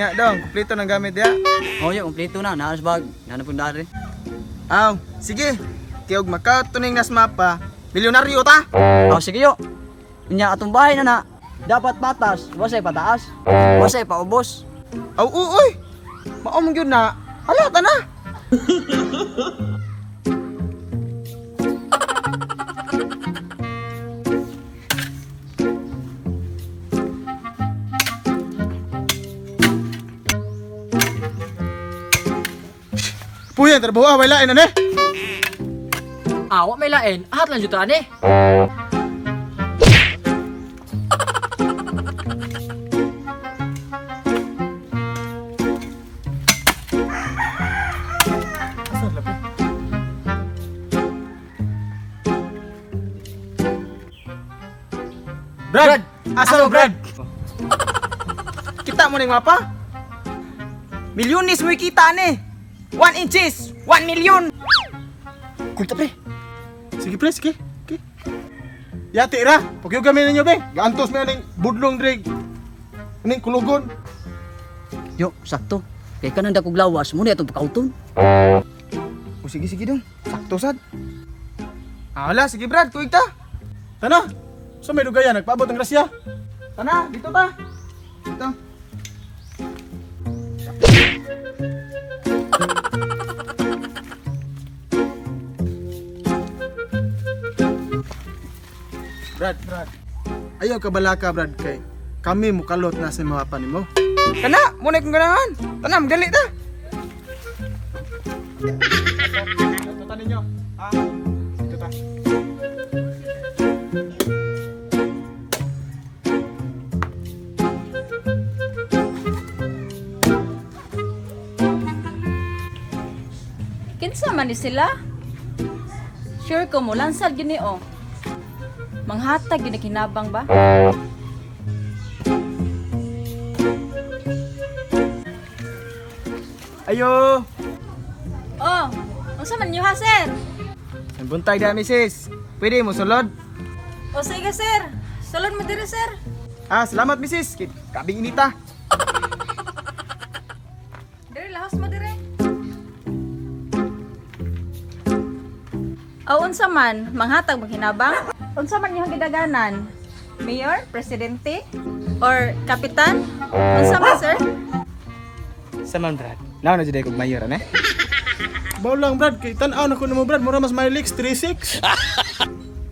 Nya dong, kumpleto ng gamit diha. Oh, yo, kompleto na. Naas bag. Nana pun dari. Aw, sige. Kay og makatuning nas mapa, milyonaryo ta. Oh, sige yo. Unya atong bahay na na. Dapat patas, wasay pataas. Wasay paubos. Aw, uoy. Mao man gyud na. Hala ta na. Puyan, trabaho ah, wala lain ane. Ah, wa may lain. Ahat lang jud ani. Brad, asa mo Brad? Kita mo ning mapa? Milyones mo kita ni. 1 inches, 1 million. Kulta pre. Sige pre, sige. Okay. Yati ra, pagyuga mi ninyo be. Gaantos mi aning budlong drig. Aning kulugon. Yo, sakto. Kay kanang dakog lawas mo na atong pakauton. O sige sige dong, sakto sad. Ah, wala, sige Brad, tuig ta. Tana. Sa may dugayan nagpaabot ang grasya. Tana, dito ta. Dito. Brad, Brad. Ayaw ka balaka Brad kay kami mukalot na sa mga nimo. Kana, mo na kong ganahan. Tana, magali ta. Ito ta ninyo. Ha? Dito ta. Kinsa man ni sila? Sure ko mo lansad gini oh. Manghatag gini kinabang ba? Ayo. Oh, unsa man niyo ha, sir? Ang buntag da, misis. Pwede mo sulod. O sige, sir. Sulod mo diri, sir. Ah, salamat, misis. Kabing inita. Diri lahos mo diri. O unsa man manghatag maghinabang? Unsa man inyong gidaganan? Mayor, presidente, or kapitan? Unsa man, sir? Saman, Brad. Naon na jud kog mayor, ane? Baw lang Brad, kay tan-aw na ko nimo Brad, mura mas may leaks 36.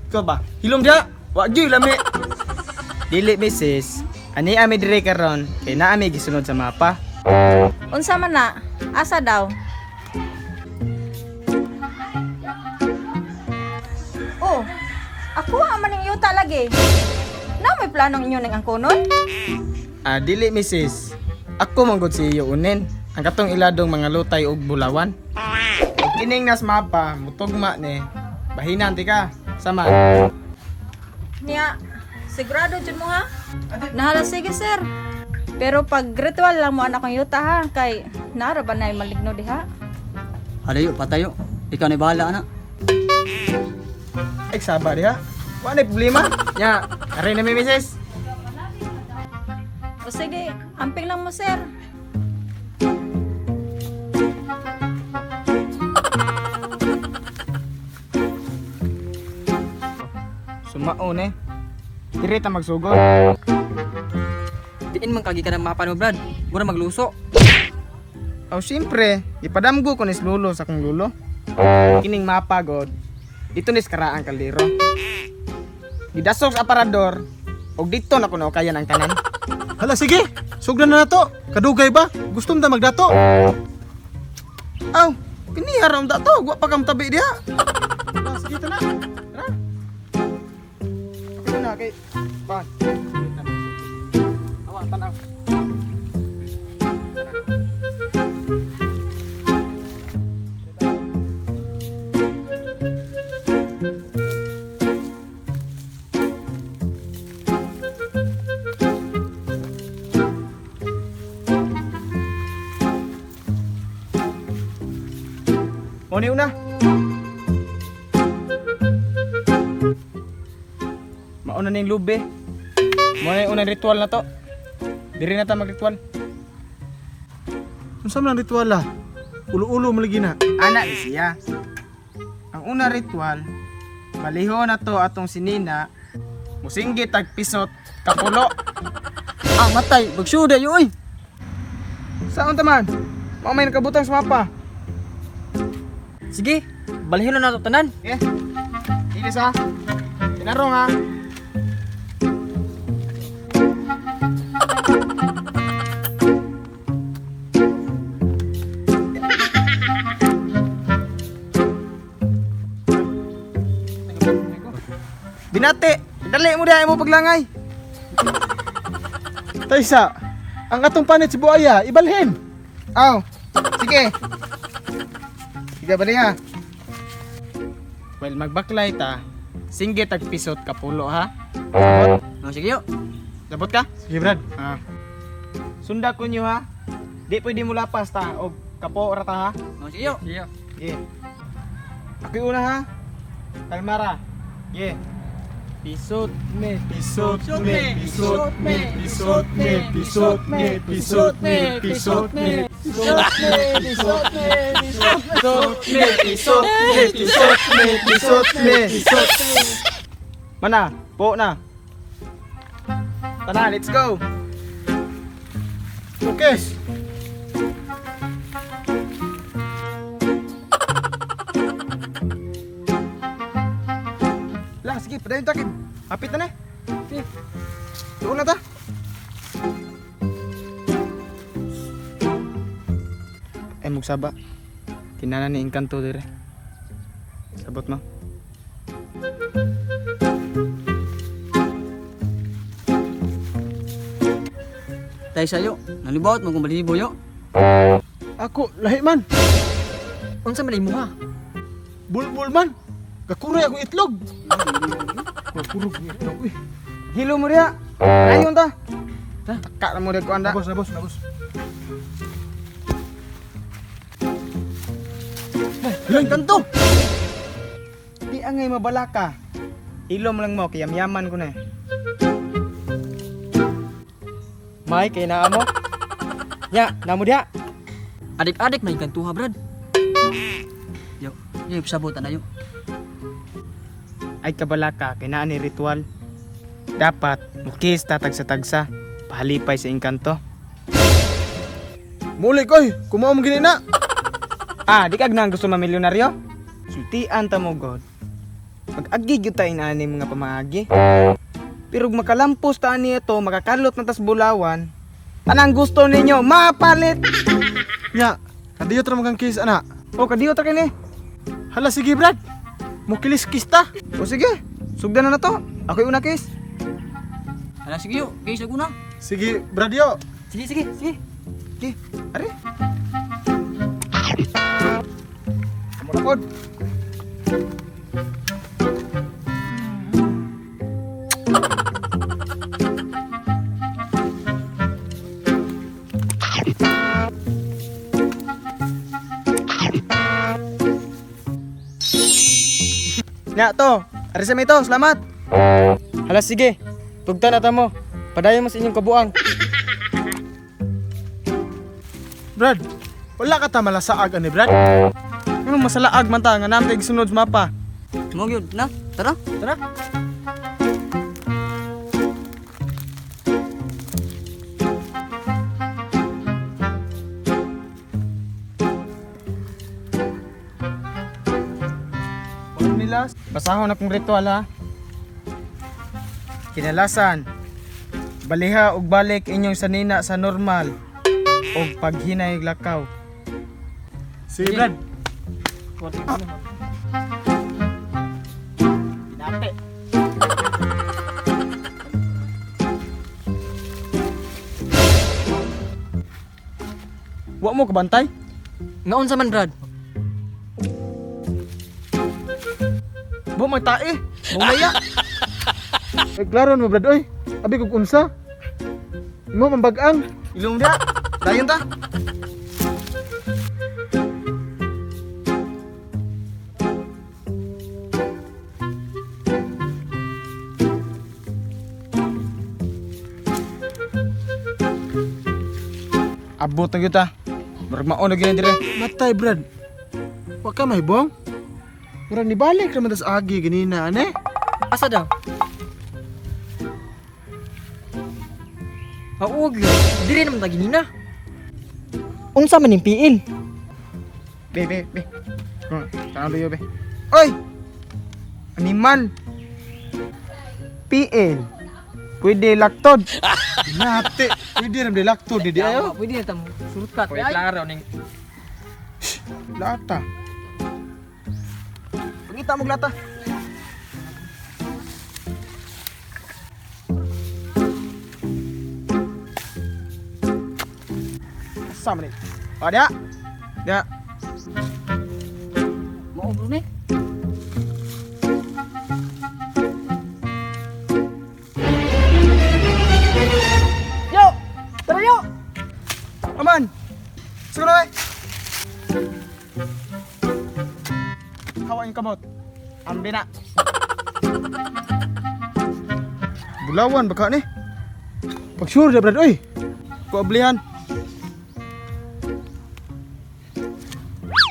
Ikaw ba? Hilom diha. Wa gyud lami. Dili, misis. Ani ami diri karon kay naa mi gisunod sa mapa. Unsa man na? Asa daw? Oh, ako ang maning yuta lagi. Na may planong inyo nang angkonon? Ah, dili, misis. Ako man gud si iyo unin. Ang katong iladong mga lutay ug bulawan. Ug kining nas mapa, mutugma ni. Bahinan ti ka. Sama. Niya, sigurado dyan mo ha? Nahala sige sir. Pero pag ritual lang mo anak ang yuta ha, kay naara ba na maligno diha? Halayo, patayo. Ikaw na bahala ana. Ay, saba diha. Wa na problema. Nya, ari na mi, misis. O sige, amping lang mo sir. Sumaon eh. Diri ta magsugod. Diin man kagi ka ng mapa no, Brad. Mura magluso. Aw, siyempre, ipadamgo ko ni lulo sa akong lulo. Kining mapa god. Dito ni karaang kaldero. Gidasok sa aparador og dito na kuno kayan ang tanan. Hala sige, sugdan na nato. Kadugay ba? Gusto ta magdato. Aw, kini haram da to, wa pa kam tabi diha. Ah, sige tana. Tara. Ako na kay pan. Awa tanaw. Mo ni una. Mauna na yung lube. Mauna yung unang ritual na to. Diri na ta magritual. Unsa man ang ritual ah? Ulo-ulo man lagi na. Ana ni siya. Ang una ritual, baliho na to atong sinina, musinggit tag pisot, kapulo. Ah, matay, bagsuda yo oy. Saan taman? Mao may nakabutang sa mapa. Sige, balhin na nato tanan. Eh, ilis ha. Tinarong ha. Binate, dali mo diha mo paglangay. Taysa, ang atong panit si Buaya, ibalhin. Aw, sige. Sige ba niya? Well, magbaklay ta. Singgit tag pisot kapulo ha. Oh, sige yo. Labot ka? Sige, Brad. Ah. Sunda ko nyo ha. Di pwede mo lapas ta o kapo ra ta ha. Oh, sige yo. Sige. Ye. Ako yung una ha. Kalmara. Ye. Pisot me. Pisot me, pisot me, pisot me, pisot me, pisot me, pisot me, Pisot me. Pisot me. Pisot me. Pisot me. Pisot me. Pisot me. Pisot me. Mana, po na. Tara, let's go. Okay. Lah, sige, padayon takib. Hapit na na. Sige. Tuon na ta. Ay, mugsaba. Kinana ni Engkanto dire. Sabot mo. Taysa yo, nalibot mo kung balibo yo. Ako, lahi man. Unsa man imo ha? Bulbul man. Kakuray akong itlog. Kakuray akong itlog. Uy. Hilo mo diha. Ayon ta. Taka na mo diha ko anda. Nabos, nabos, nabos. Hilo Engkanto. Di angay mabalaka. Hilom lang mo kay yamyaman ko na. eh. May kay naa mo. Nya, namo diha. Adik-adik may kantuha, Brad. Yo, yo sabot na yo. Ay kabalaka kay naa ni ritual. Dapat mukis ta tagsa-tagsa pahalipay sa engkanto. Muli ko, oy. Kumuha mo gini na. Ah, di kag nang gusto mamilyonaryo? Sultian ta mo god. Mag-agi gyud ta inaani mga pamaagi. Pero ug makalampos ta ani ito, makakalot na tas bulawan. Tanang gusto ninyo, mapalit. Nya, kadiyot ra man kang case ana. O kadiyo ta kini. Hala sige, Brad. Mukilis-kis ta. O sige, sugdan na na to. Ako'y una case. Ala sige yo, kay sa guna. Sige, Brad yo. Sige, sige, sige. Okay, are. Amo na pod. Nya to, are sa to, salamat. Hala sige. Tugtan na ta mo. Padayon mo sa inyong kabuang. Brad, wala ka ta malasaag ani, Brad. Ano masalaag man ta nga namtay gisunod sa mapa. Mo gyud na. Tara. Tara. Nila, basahon na kong ritual ha. Kinalasan, baliha og balik inyong sanina sa normal og paghinay lakaw. Sige, Brad. Pinate. Wa mo kabantay? Nga unsa man, Brad? Bo magtae. Mumaya. Eh, klaro mo, Brad, oy. Abi kog unsa? Imo mambag-ang. Ilong dia. Dayon ta. Abot na gyud ta. Murag mao na gyud dire. Matay, Brad. Wa ka mahibong? Murag nibalik naman tas agi ganina, ane? Asa daw? Aog, dire naman ta ginina. Unsa man ning piil? Be, be, be. Tanong duyo, be. Oy! Animal. PL. Pwede laktod. Nate, pwede rin di lakto di di ayo. Pwede na ta mo surutkat. Pwede klaro ning Lata. Pangita mo lata. Asa man ni? Oh, dia. Dia. Mao bro ni. Yo! Tara yo! Aman. Siguro eh. Hawa yung kamot. Ambi na. Bulawan baka ni. Pag sure na, Brad, oy. Kuablihan.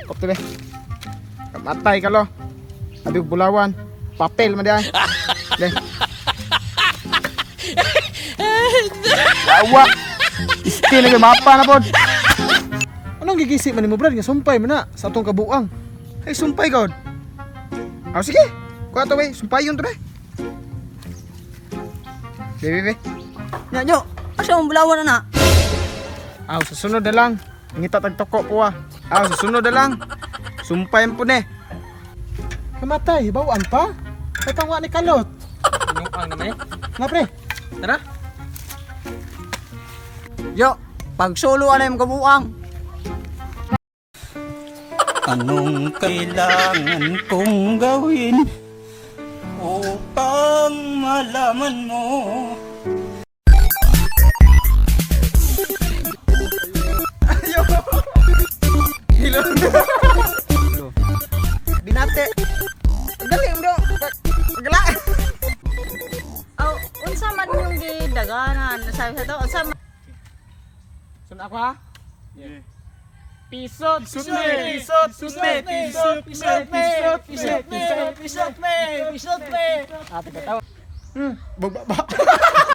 Kopte be. Kamatay ka lo. Abi ko bulawan. Papel man diay. Le. Lawa. Isti na gyud mapa na pod. Anong gigisi man nimo, Brad? Nga sumpay man na sa atong kabuang. Ay sumpay god. Aw sige. Kuha to be, sumpay yun to be. Be be be. Nya yo, asa mong bulawan na? Aw sa sunod na lang. Ngita tag toko po ah. Aw sa sunod na lang. Sumpay po ne. Kamatay, hibawan pa. Kay pangwa ni kalot. ang naman eh. Nga pre. Tara. Yo, pag solo ana imong kabuang. Anong kailangan kong gawin upang malaman mo? Binate. Dali mo. Gala. Aw, unsa man yung gidaganan? Sabi sa to, unsa man Sunod ako ha? Yeah. Pisot, pisot, pisot, pisot, pisot, pisot, pisot, pisot, pisot, Pisot me! Pisot me! Ate ka Baba.